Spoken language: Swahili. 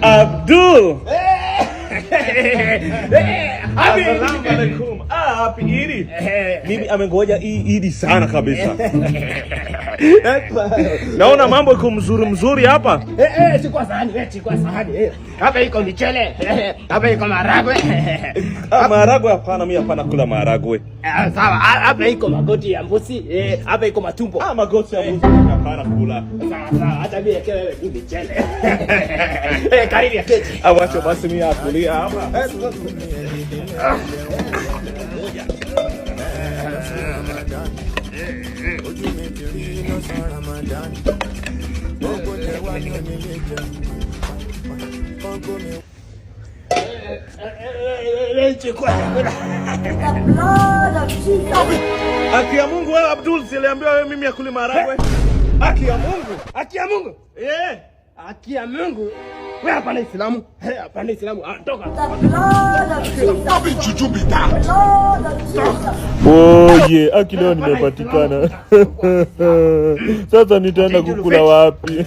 Abdul. Assalamu alaikum. Ah, happy Idi. Mimi amengoja hii Idi sana kabisa. Naona mambo iko mzuri mzuri hapa. Eh, eh, chukua sahani, eh, chukua sahani. Eh. Hapa iko michele. Eh, hapa iko maharagwe. Ah, maharagwe hapana, mimi hapana kula maharagwe. Ah, sawa, hapa iko magoti ya mbuzi. Eh, hapa iko matumbo. Ah, magoti ya mbuzi mimi hapana kula. Sawa, sawa, hata mimi wewe ni michele. Eh, karibu ya keti. Ah, wacha basi mimi akulia hapa. Ojú mi ti rí lọ́sàn Ramadan, gbogbo tẹ wá ní onílé jẹun kọ́ńgó mi. Chukua chakula. The blood of Jesus. Haki ya Mungu wewe Abdul, siliambiwa wewe mimi akuli maharagwe. Haki ya Mungu. Haki ya Mungu. Eh. Haki ya Mungu. Wewe hapana Islamu. Eh, hapana Islamu. Ah, toka. The blood of Jesus. The blood of Jesus. Oye, aki leo nimepatikana. Sasa nitaenda kukula wapi?